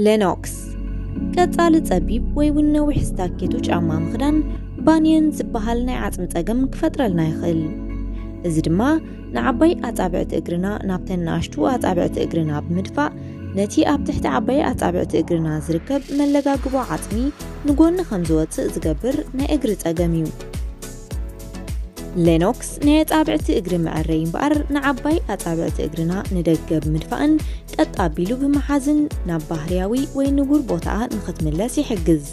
ሌኖክስ፣ ቀጻሊ ጸቢብ ወይ እውን ነዊሕ ስታኬቶ ጫማ ምኽዳን ባንየን ዝበሃል ናይ ዓጽሚ ጸገም ክፈጥረልና ይኽእል። እዚ ድማ ንዓባይ ኣጻብዕቲ እግርና ናብተን ንኣሽቱ ኣጻብዕቲ እግርና ብምድፋእ፣ ነቲ ኣብ ትሕቲ ዓባይ ኣጻብዕቲ እግርና ዝርከብ መለጋግቦ ዓጽሚ ንጎኒ ከም ዝወጽእ ዝገብር ናይ እግሪ ጸገም እዩ። ሌኖክስ ናይ ኣጻብዕቲ እግሪ መዐረዪ እምበኣር፣ ንዓባይ ኣጻብዕቲ እግርና ንደገ ብምድፋእን ቀጥ ኣቢሉ ብምሓዝን ናብ ባህርያዊ ወይ ንቡር ቦታኣ ንኽትምለስ ይሕግዝ።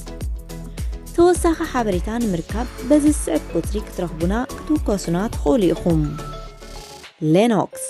ተወሳኺ ሓበሬታ ንምርካብ በዚ ዝስዕብ ቁጽሪ ክትረኽቡና ክትውከሱና ትኽእሉ ኢኹም። ሌኖክስ።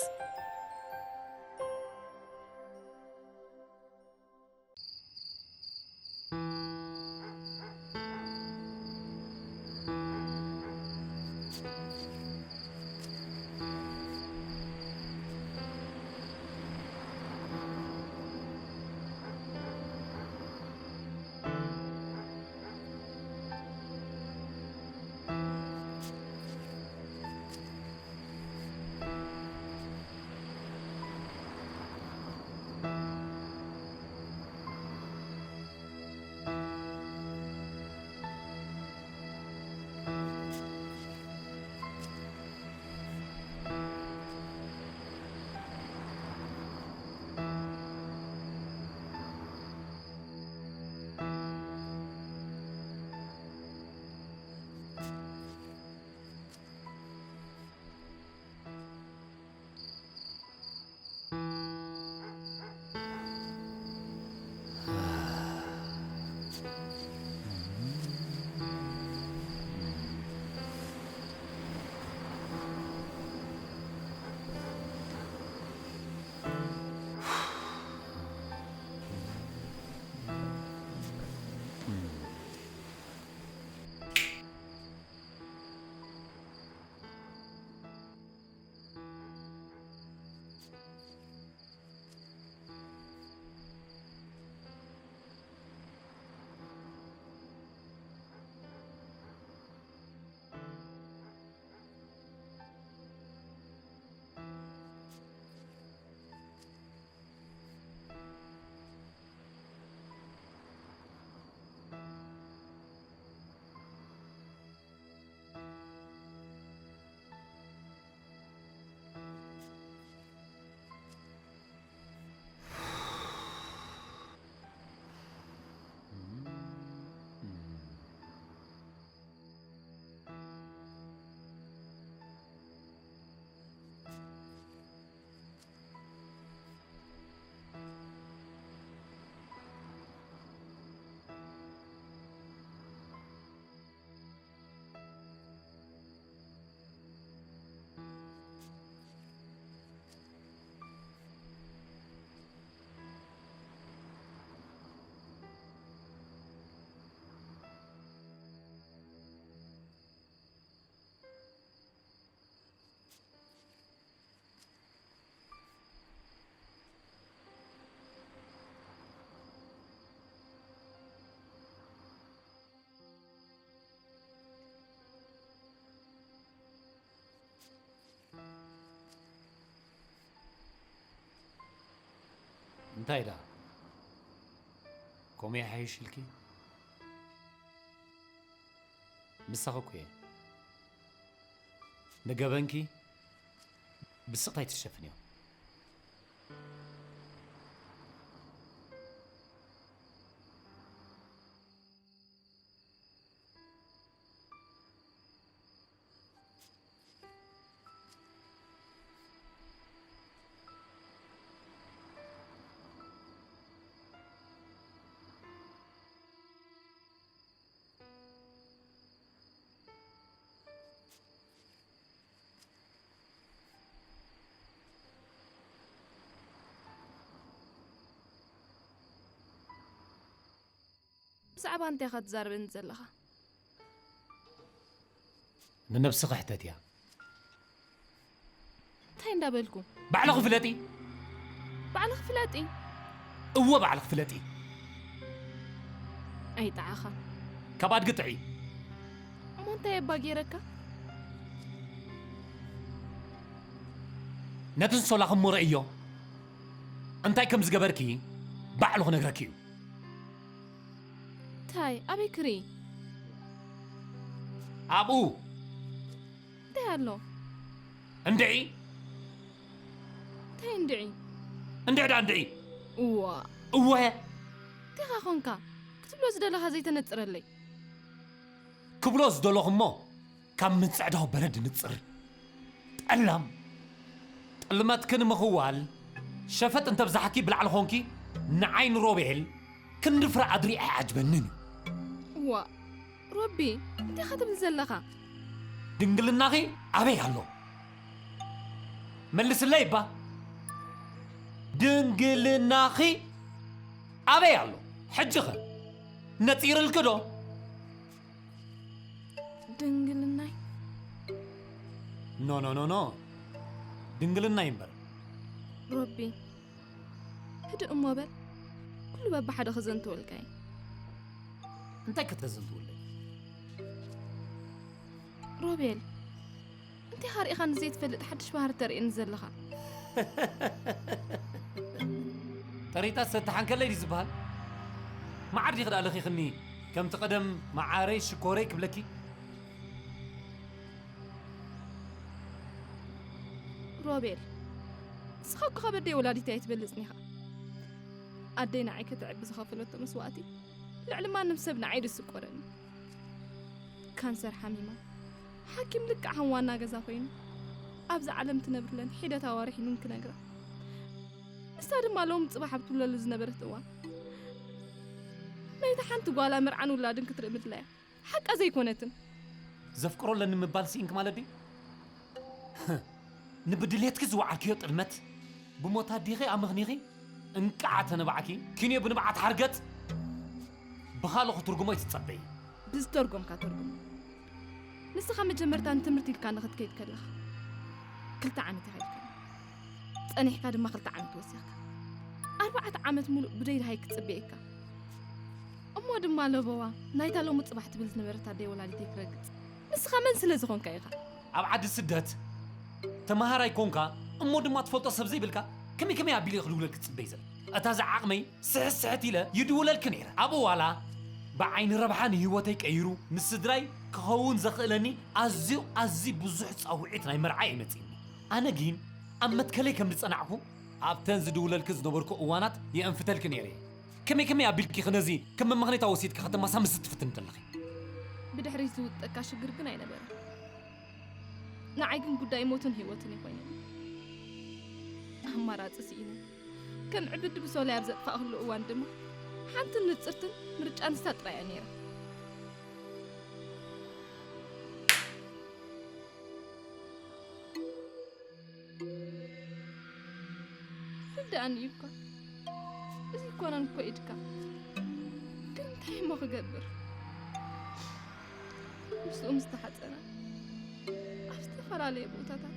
እንታይ ደኣ? ከምኡ ይሓይሽ ኢልኪ? ምሳኺ እኮ እየ። ንገበንኪ ብስቕታ ኣይትሸፍንዮ። ብዛዕባ እንታይ ኢኻ ትዛረበኒ ዘለኻ? ንነብስኺ ሕተትያ። እንታይ እንዳበልኩ? ባዕልኺ ፍለጢ። ባዕልኺ ፍለጢ? እወ፣ ባዕልኺ ፍለጢ። ኣይጠዓኻን። ካብ ኣድጊ ጥዒ። እሞ እንታይ እባ ገይረካ? ነቲ እንሶላኺ እሞ ረእዮ። እንታይ ከም ዝገበርኪ ባዕሉ ክነግረኪ እዩ። እንታይ? ኣበይ ክርኢ? ኣብኡ እንታይ ኣሎ? እንድዒ እንታይ እንድዒ? እንድዒ ዳ እንድዒ እዋ እወ እንቴኻ ኾንካ ክትብሎ ዝደለኻ ዘይተነጽረለይ። ክብሎ ዝደለኹ እሞ ካብ ምጽዕዳው በረድ ንጽር ጠላም ጥልመትኪ ንምኽዋል ሸፈጥ እንተብዛሕኪ ብላዕሊ ኾንኪ ንዓይ ንሮቤል ክንዲ ፍረ ኣድሪ ኣይዓጅበንን እዩ። እዋ ሮቢ እንቴኻ ትብል ዘለኻ? ድንግልናኺ ኣበይ ኣሎ? መልስለይ እባ። ድንግልናኺ ኣበይ ኣሎ? ሕጂ ኸ ነጺርልኪ ዶ? ድንግልናይ ኖ ኖ ኖ ኖ ድንግልናይ እምበር። ሮቢ ህድእ እሞ በል። ኩሉ በብሓደ ክዘንተወልካ እዩ። እንታይ ከተዘንትውለይ? ሮቤል እንቴኻ ርኢኻ ንዘይትፈልጥ ሓድሽ ባህሪ ተርእየኒ ዘለኻ? ጠሪጣ ሰተሓንከለይ ድዩ ዝበሃል? መዓር ዲኺ ደኣ ለኺኽኒ ከምቲ ቀደም መዓረይ ሽኮረይ ክብለኪ? ሮቤል ንስኻ እኮ ካብ ኣደይ ወላዲተይ ኣይትበልጽን ኢኻ። ኣደይ ንዓይ ከተዕቢ ዝኸፈለቶ መስዋእቲ ልዕሊ ማንም ሰብ ንዓይ ድስቆረኒ። ካንሰር ሓሚማ ሓኪም ልክዕ ከም ዋና ገዛ ኮይኑ ኣብዛ ዓለም ትነብርለን ሒደት ኣዋርሕ ኢሉን ክነግራ ንሳ ድማ ሎም ጽባሕ ኣብ ትብለሉ ዝነበረት እዋን ናይታ ሓንቲ ጓላ መርዓን ውላድን ክትርኢ ምድላያ ሓቃ ዘይኮነትን። ዘፍቅሮ ኣለኒ ምባል ስኢንክ ማለት ድዩ? ንብድሌትኪ ዝወዓልክዮ ጥልመት ብሞት ኣዴኺ ኣመኽኒኺ እንቃዓ ተነባዕኪ ኪንዮ ብንብዓት ሓርገጽ ብኻልኦ ክትርጉሞ ይትጸበይ። ብዝተርጎምካ ተርጉም። ንስኻ መጀመርታ ንትምህርቲ ኢልካ ንኽትከይድ ከለኻ ክልተ ዓመት ኢኻ ኢልካ ጸኒሕካ ድማ ክልተ ዓመት ወሲኽካ ኣርባዕተ ዓመት ሙሉእ ብደይ ድሃይ ክትጽበየካ እሞ ድማ ለበዋ ናይታ ሎሚ ጽባሕ ትብል ዝነበረት ኣደይ ወላዲተይ ክረግጽ ንስኻ መን ስለ ዝኾንካ ኢኻ? ኣብ ዓዲ ስደት ተመሃራይ ኮንካ እሞ ድማ ትፈልጦ ሰብ ዘይብልካ ከመይ ከመይ ኣቢለ ክድውለልኪ ትጽበይ ዘለ እታ ዝዓቕመይ ስሕት ስሕት ኢለ ይድውለልኪ ነይረ ኣብኡ ዋላ ብዓይኒ ረብሓ ንህይወተይ ቀይሩ ንስድራይ ክኸውን ዘኽእለኒ ኣዝዩ ኣዝዩ ብዙሕ ጻውዒት ናይ መርዓ እዩ መጺእኒ ኣነ ግን ኣብ መትከለይ ከም ዝጸናዕኩ ኣብተን ዝድውለልኪ ዝነበርኩ እዋናት የእንፍተልኪ ነይረ እየ ከመይ ከመይ ኣቢልኪ ኸ ነዚ ከም መመኽነይታ ወሲድኪ ከተማሳምሲ ትፍትኒ ዘለኺ ብድሕሪት ዝውጠካ ሽግር ግን ኣይነበረን። ንዓይ ግን ጉዳይ ሞትን ህይወትን እዩ ኮይኑኒ። ኣማራጺ ስኢነ ከም ዕብዲ ብሶላይ ኣብ ዘጥፋእክሉ እዋን ድማ ሓንትን ንጽርትን ምርጫ ንሳ ጥራይ እያ ነይራ። ርድኣኒ እዩ እኳ እዚ ይኮነን እኮ ኢድካ ግን እንታይ እሞ ክገብር ምስኡ ምስ ተሓፀና ኣብ ዝተፈላለየ ቦታታት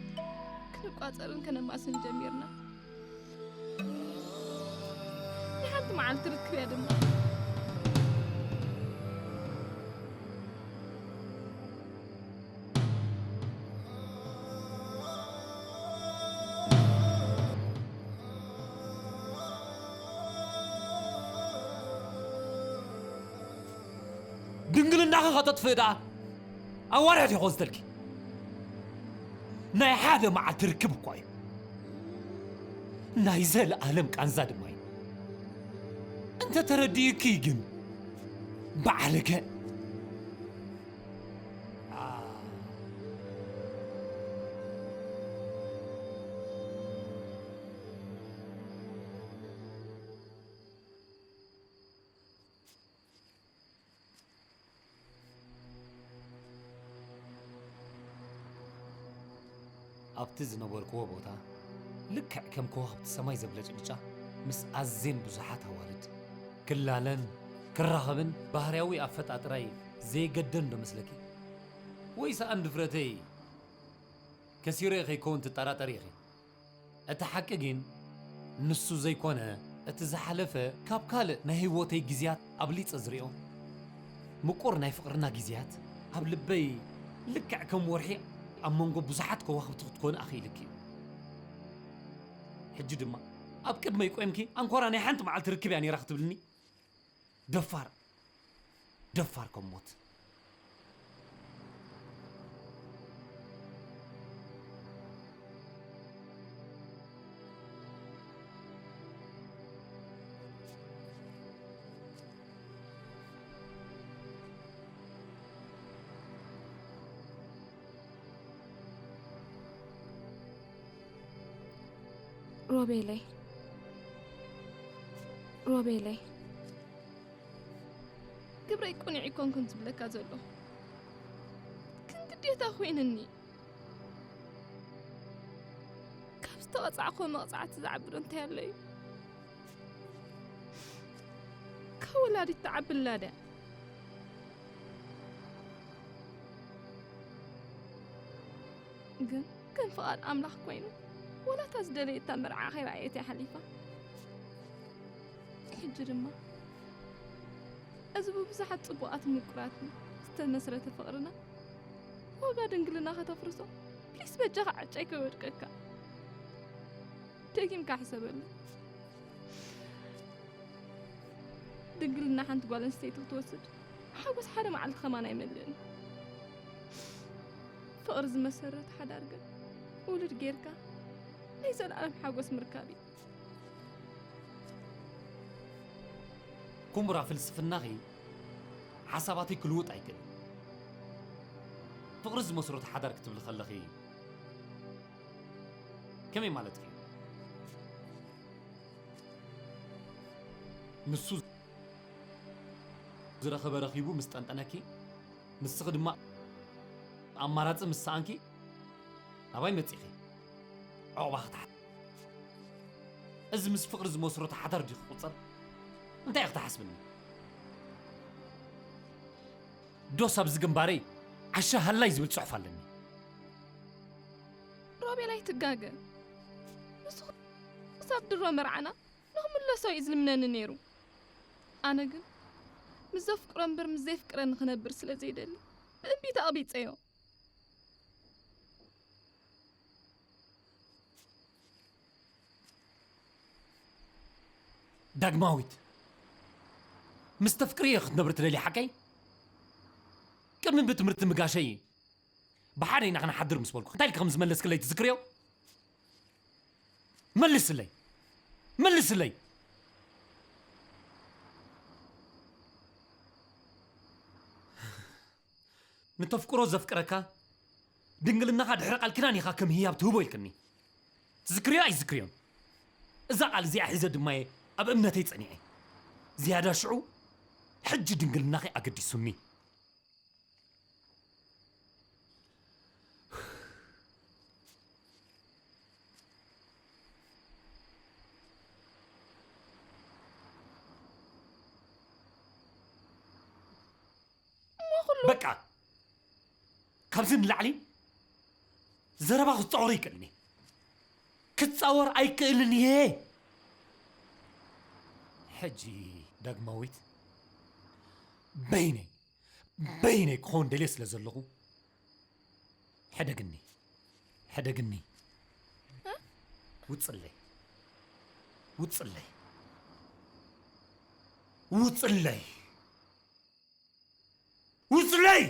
ክንቋፀርን ከነማስን ጀሚርና ናይ ሓንቲ መዓልቲ ርክብ እያ ድማ ድንግልናኺ ከተጥፍእ ደኣ ኣዋርሕ ዲኾ ዝተልኪ ናይ ሓደ መዓልቲ ርክብ እኳ እዩ ናይ ዘለኣለም ቃንዛ ድማ እዩ እንተ ተረዲእኪ ግን በዓለገ ኣብቲ ዝነበርክዎ ቦታ ልክዕ ከም ከዋኽብቲ ሰማይ ዘብለጭልጫ ምስ ኣዜን ብዙሓት ኣዋልድ ክላለን ክራኸብን ባህርያዊ ኣፈጣጥራይ ዘየገደን ዶ መስለኪ? ወይስ ኣን ድፍረተይ ከሲረዮ ከይከውን ትጠራጠሪ ኢኺ? እቲ ሓቂ ግን ንሱ ዘይኮነ እቲ ዝሓለፈ ካብ ካልእ ናይ ህይወተይ ግዜያት ኣብሊጸ ዝሪኦ ምቁር ናይ ፍቕርና ግዜያት ኣብ ልበይ ልክዕ ከም ወርሒ ኣብ መንጎ ብዙሓት ከዋኽብቲ ክትኮኒ ኣኽኢልኪ እዩ። ሕጂ ድማ ኣብ ቅድመይ ቆምኪ ኣንኮራ ናይ ሓንቲ መዓልቲ ርክብ እያ ነይራ ክትብልኒ ደፋር። ደፋር ከም ሞት። ሮቤለይ፣ ሮቤለይ፣ ግብረይ ቅኑዕ ኣይኮንኩን ዝብለካ ዘሎ፣ ግን ግዴታ ኮይንኒ። ካብ ዝተቐጻዕኩ መቕጻዕቲ ዝዓብር እንታይ ኣሎ እዩ? ካብ ወላዲት ትዓቢ ኣላ ድያ? ግን ከም ፍቓድ ኣምላኽ ኮይኑ፣ ዋላ እታ ዝደለየታ መርዓ ከይረኣየት እያ ሓሊፋ። ሕጂ ድማ፣ እዚ ብብዙሓት ጽቡቓትን ምቁራትን ዝተመስረተ ፍቕርና፣ ዋጋ ድንግልና ከተፍርሶ፣ ፕሊስ በጃኻ ዕጨይ ከይወድቀካ። ደጊምካ ሕሰበሉ። ድንግልና ሓንቲ ጓል ኣንስተይቲ ክትወስድ ሓጎስ ሓደ መዓልቲ ከማን ኣይመልእን። ፍቕሪ ዝመሰረት ሓዳር ግን ውሉድ ጌርካ ናይ ዘለኣለም ሓጎስ ምርካብ እዩ። ኩምራ ፍልስፍናኺ ሓሳባተይ ክልውጥ ኣይክእልን። ፍቕሪ ዝመስረቱ ሓዳር ክትብሊ ከለኺ ከመይ ማለትኪ እዩ? ንሱ ዝረኸበ ረኺቡ ምስ ጠንጠነኪ፣ ንስኺ ድማ ኣማራጺ ምስ ሰኣንኪ ናባይ መጺኺ ዕቑባ ክትሓ እዚ ምስ ፍቕሪ ዝመስረቱ ሓዳር ድዩ ክቑጸር? እንታይ ኢኺ ትሓስብኒ? ዶስ ኣብዚ ግንባረይ ዓሻ ሃላይ ዝብል ጽሑፍ ኣለኒ። ሮቤል ኣይትጋገ። ንሱ ክሳብ ድሮ መርዓና ንኽምለሶ እዩ ዝልምነኒ ነይሩ። ኣነ ግን ምስ ዘፍቅሮ እምበር ምስ ዘይፍቅረኒ ክነብር ስለ ዘይደሊ ብእምቢታ ኣቕቢጸዮ። ዳግማዊት፣ ምስ ተፍቅርዮ ክትነብሪ ትደሊ ሓቀይ? ቅድሚ ብትምህርቲ ምጋሸይ ብሓደ ኢና ክንሓድር ምስ በልኩ እንታይ ኢልኪ ከም ዝመለስክለይ ትዝክርዮ? መልስለይ፣ መልስለይ። ንተፍቅሮ ዘፍቅረካ ድንግልናኻ ድሕሪ ቃል ኪዳን ኢኻ ከም ህያብ ትህቦ ኢልክኒ። ትዝክርዮ ኣይዝክርዮን? እዛ ቃል እዚኣ ሒዘ ድማ እየ ኣብ እምነተይ ጸኒዐ። ዝያዳ ሽዑ ሕጂ ድንግልናኺ ኣገዲሱኒ። እሞ ኩሉ በቃ ካብዚ ንላዕሊ ዘረባ ክጻወሮ ይክእልን እየ። ክጻወር ኣይክእልን እየ። ሕጂ ዳግማዊት በይነይ በይነይ ክኸውን ደልየ ስለ ዘለኹ ሕደግኒ፣ ሕደግኒ። ውፅለይ፣ ውፅለይ፣ ውፅለይ፣ ውፅለይ።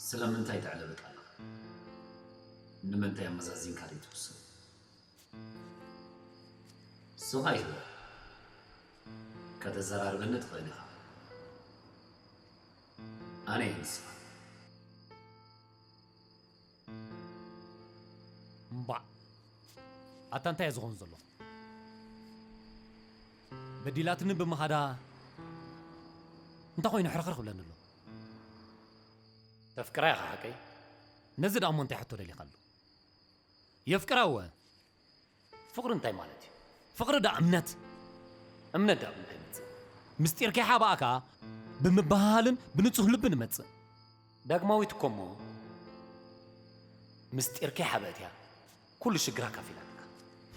ስለምንታይ ተዕለብጥ ኣለኻ? ንመንታይ ኣመዛዚንካ ደይትውስን? ስቕ ኣይትበል። ከተዘራርበኒ ትኽእል ኢኻ። ኣነ እየ ንስኻ። እምባዕ፣ ኣታ እንታይ እየ ዝኾን ዘሎ? በዲላትኒ ብምኻዳ እንታይ ኮይኑ ሕርኽርኽ ብለኒ ኣሎ? ተፍቅራ ኢኻ ሓቀይ? ነዚ ደኣ እሞ እንታይ ሕቶ ደሊኻሉ? የፍቅራ እወ። ፍቕሪ እንታይ ማለት እዩ? ፍቕሪ ደኣ እምነት። እምነት ደኣ ብምንታይ ይመጽእ? ምስጢር ከይሓባእካ ብምብህሃልን ብንጹህ ልብን ይመጽእ። ዳግማዊት እኮ እሞ ምስጢር ከይሓበእት እያ ኩሉ ሽግራ ኣካፊላትካ።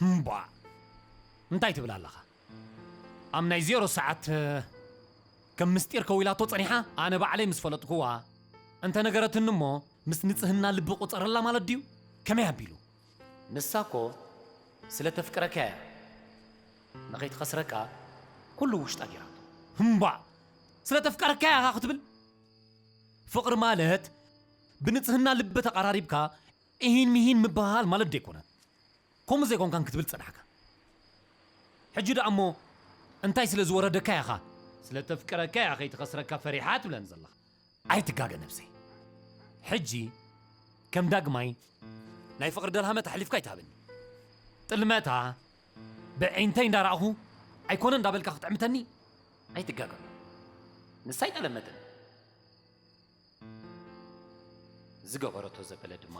እምቧእ! እንታይ ትብል ኣለኻ? ኣብ ናይ ዜሮ ሰዓት፣ እ፣ ከም ምስጢር ከዊላቶ ጸኒሓ፣ ኣነ ባዕለይ ምስ ፈለጥኩዋ፣ እንተ ነገረትኒ እሞ፣ ምስ ንጽህና ልቢ ቁጸረላ ማለት ድዩ? ከመይ ኣቢሉ? ንሳ እኮ ስለ ተፍቅረካ እያ። ንኸይትኸስረካ ኩሉ ውሽጣ ጌራቶ። እምቧእ! ስለ ተፍቀረካ እያ ክትብል? ፍቕሪ ማለት ብንጽህና ልቢ ተቐራሪብካ ኢሂን ሚሂን ምብህሃል ማለት ደይኮነን። ከምኡ ዘይኮንካን ክትብል ጸናሕካ። ሕጂ ደኣ እሞ እንታይ ስለ ዝወረደካ ኢኻ? ስለ ተፍቅረካ እያ ከይትኸስረካ ፈሪሓ ትብለኒ ዘለኻ። ኣይትጋገ ነብሰይ። ሕጂ ከም ዳግማይ ናይ ፍቕሪ ደልሃመት ኣሕሊፍካ ኣይትሃበኒ። ጥልመታ ብዒንተይ እንዳረኣኹ ኣይኮነ እንዳበልካ ክትዕምተኒ? ኣይትጋገ። ንሳ ኣይጠለመትን። ዝገበረቶ ዘበለ ድማ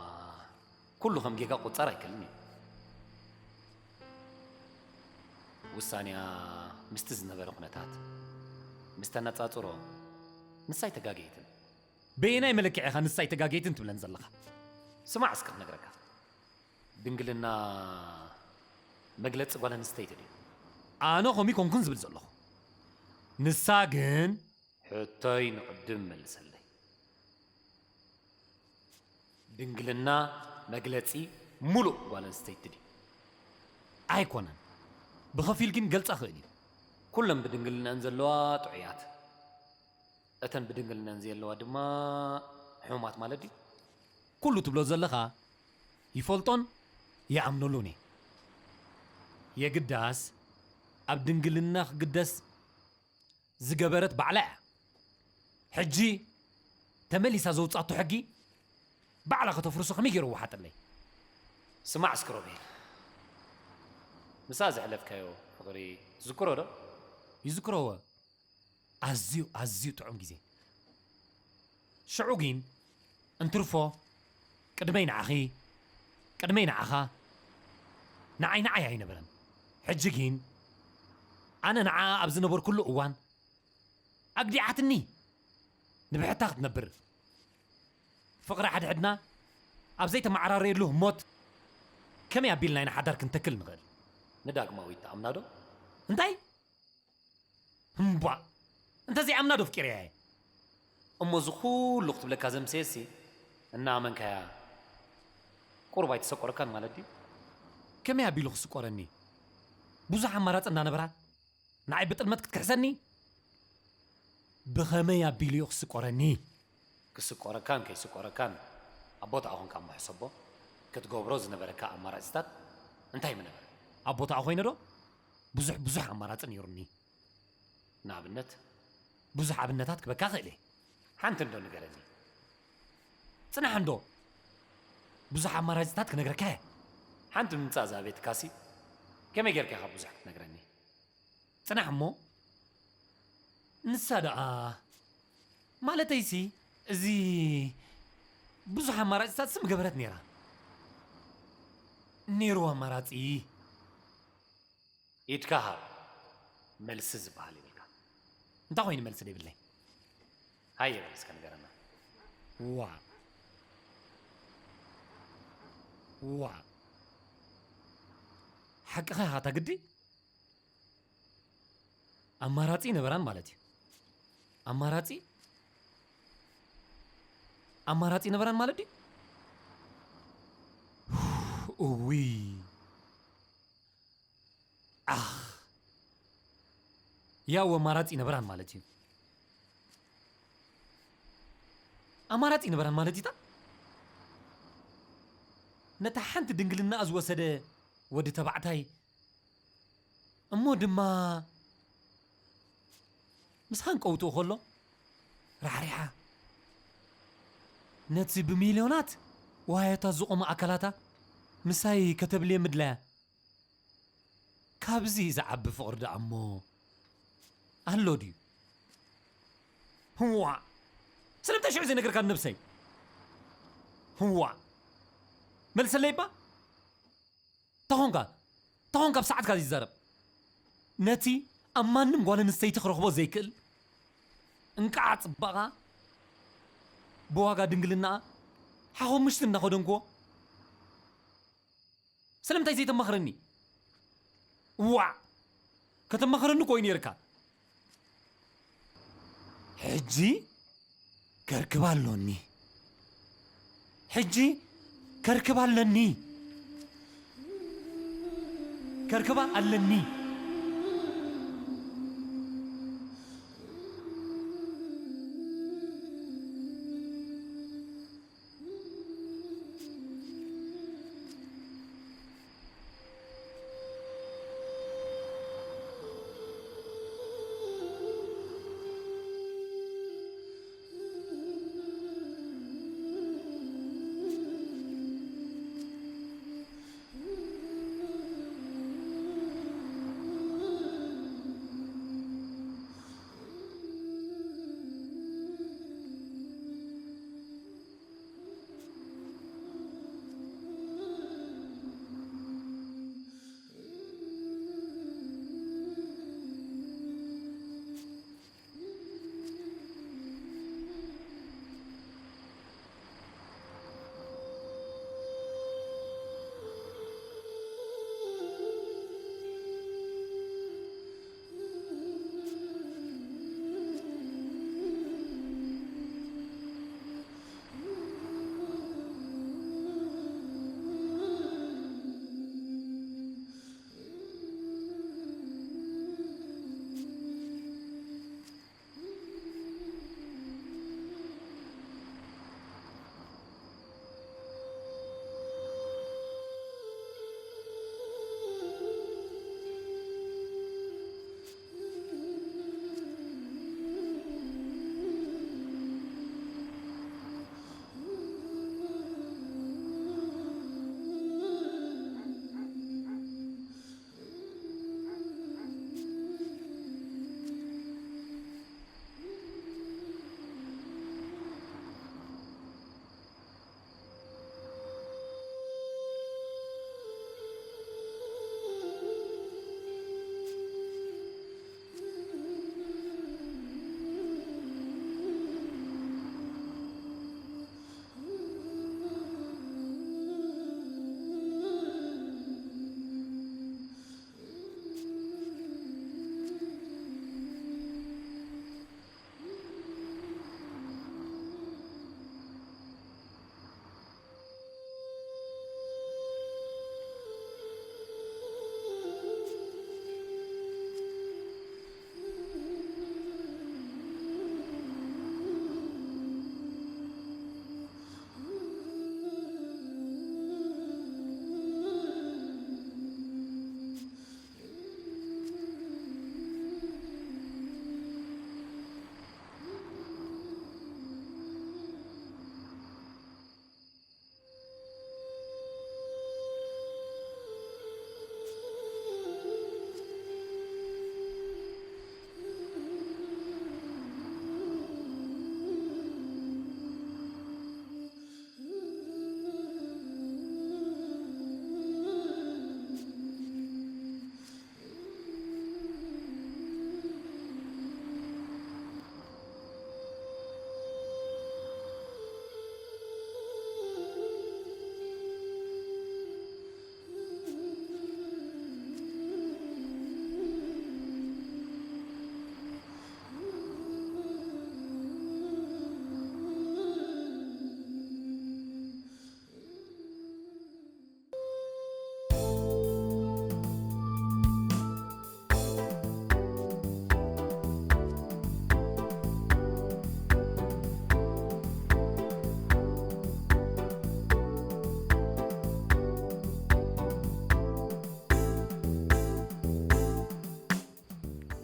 ኩሉ ከም ጌጋ ክቑጸር ኣይክእልን እዩ። ውሳኔኣ ምስቲ ዝነበረ ኩነታት ምስ ተነጻጽሮ፣ ንሳ ኣይተጋገየትን። በየናይ መለክዒ ኢኻ ንሳ ኣይተጋገየትን ትብለኒ ዘለኻ? ስማዕ እስከ ክነግረካ። ድንግልና መግለጺ ጓል ኣንስተይቲ ድዩ? ኣነ ከምኡ ኣይኮንኩን ዝብል ዘለኹ። ንሳ ግን ሕቶይ ንቕድም መልሰለይ። ድንግልና መግለጺ ሙሉእ ጓል ኣንስተይቲ ድዩ? ኣይኮነን። ብኸፊል ግን ገልጻ ክእል እዩ። ኩለን ብድንግልናን ዘለዋ ጥዑያት፣ እተን ብድንግልናን ዘየለዋ ድማ ሕሙማት ማለት ድዩ? ኩሉ ትብሎ ዘለኻ ይፈልጦን ይኣምነሉን እየ። የግዳስ ኣብ ድንግልና ክግደስ ዝገበረት ባዕላ እያ። ሕጂ ተመሊሳ ዘውጻቶ ሕጊ ባዕላ ከተፍርሶ ከመይ ገይሩ ወሓጠለይ? ስማዕ እስኪ ሮቤል፣ ምስኣ ዘሕለፍካዮ ፍቕሪ ትዝክሮ ዶ? ይዝክሮ እወ። ኣዝዩ፣ ኣዝዩ ጥዑም ግዜ። ሽዑ ግን እንትርፎ ቅድመይ ንዓኺ፣ ቅድመይ ንዓኻ፣ ንዓይ ንዓይ ኣይነበረን። ሕጂ ግን ኣነ ንዓኣ ኣብ ዝነበርኩሉ እዋን ኣግዲዓትኒ ንብሕታ ክትነብር። ፍቕሪ ሓድሕድና ኣብ ዘይተመዓራረየሉ ህሞት ከመይ ኣቢልና ኢና ሓዳር ክንተክል ንኽእል? ንዳግማዊት ትኣምና ዶ? እንታይ? እምቧእ! እንተዘይኣምና ዶ ኣፍቂረያ እየ? እሞ እዚ ኩሉ ክትብለካ ዘምሰየሲ እናኣመንካያ ቁሩብ ኣይተሰቆረካን ማለት ድዩ? ከመይ ኣቢሉ ክስቆረኒ? ብዙሕ ኣማራጺ እናነበራ ንዓይ ብጥልመት ክትክሕሰኒ? ብኸመይ ኣቢሉ እዩ ክስቆረኒ? ክስቆረካን ከይስቆረካን ኣብ ቦታኣ ኮንካ እሞ ሕሰቦ። ክትገብሮ ዝነበረካ ኣማራጺታት እንታይ ምነበረ? ኣብ ቦታኣ ኮይነ ዶ? ብዙሕ፣ ብዙሕ ኣማራጺ ነይሩኒ። ንኣብነት? ብዙሕ ኣብነታት ክበካ ክእል እየ። ሓንቲ እንዶ ንገረኒ። ጽናሕ እንዶ። ብዙሕ ኣማራጺታት ክነግረካ እየ። ሓንቲ ምምጻእ ዝኣበየትካሲ ከመይ ጌርካ ኢኻ ብዙሕ ክትነግረኒ? ጽናሕ እሞ። ንሳ ደኣ ማለተይሲ፣ እዚ ብዙሕ ኣማራጺታት ስም ገበረት ነይራ። ነይሩ ኣማራጺ። ኢድካ ሃብ፣ መልሲ ዝበሃል የብልካ። እንታይ ኮይኑ መልሲ ዘይብለይ? ሃየ በል እስከ ንገረና። ዋ። ዋ። ሓቅኻ ኢኻ እታ ግዲ? ኣማራጺ ነበራን ማለት እዩ። ኣማራጺ? ኣማራጺ ነበራን ማለት ድዩ? እውይ። ኣኽ። ያው ኣማራጺ ነበራን ማለት እዩ። ኣማራጺ ነበራን ማለት እዩ። ነታ ሓንቲ ድንግልናኣ ዝወሰደ ወዲ ተባዕታይ እሞ ድማ ምስ ሃንቀውትኡ ከሎ ራሕሪሓ ነቲ ብሚልዮናት ዋህዮታት ዝቖመ ኣካላታ ምሳይ ከተብልየ ምድላያ? ካብዚ ዝዓቢ ፍቕሪ ደኣ እሞ ኣሎ ድዩ? ህዋ! ስለምንታይ ሽዑ ዘይነገርካ ንነብሰይ? ህዋ! መልሰለይ እባ? ተኾንካ፣ ተኾንካ ብሰዓትካ ዝዛረብ። ነቲ ኣብ ማንም ጓል ኣንስተይቲ ክረኽቦ ዘይክእል እንቃዕ ጽባቐኣ ብዋጋ ድንግልናኣ ሓኾምሽቲ እናኸደንክዎ፣ ስለምንታይ ዘይተማኽረኒ? ዋዕ! ከተማኽረኒ እኮ እዩ ነይርካ። ሕጂ ከርክባ ኣሎኒ። ሕጂ ከርክባ ኣለኒ። ከርክባ ኣለኒ።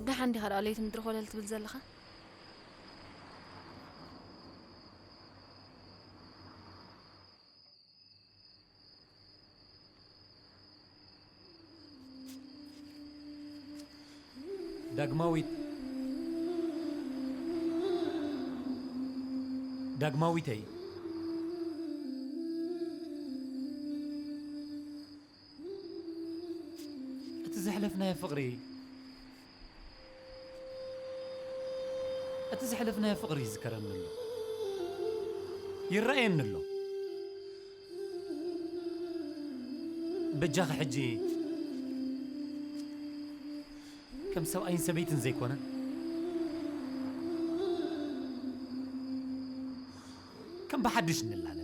ደሓን ዲኻ ደኣ ለይቲ ምድሪ ኮለል ትብል ዘለኻ? ዳግማዊት፣ ዳግማዊተይ፣ እቲ ዘሕለፍናዮ ፍቕሪ፣ እቲ ዘሕለፍናዮ ፍቕሪ ይዝከረኒ ኣሎ፣ ይረኣየኒ ኣሎ። በጃኺ ሕጂ ከም ሰብኣይን ሰበይትን ዘይኮነ፣ ከም ብሓድሽ ንላለም።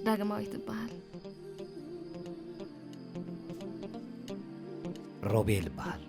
ዳግማዊት እበሃል። ሮቤል እበሃል።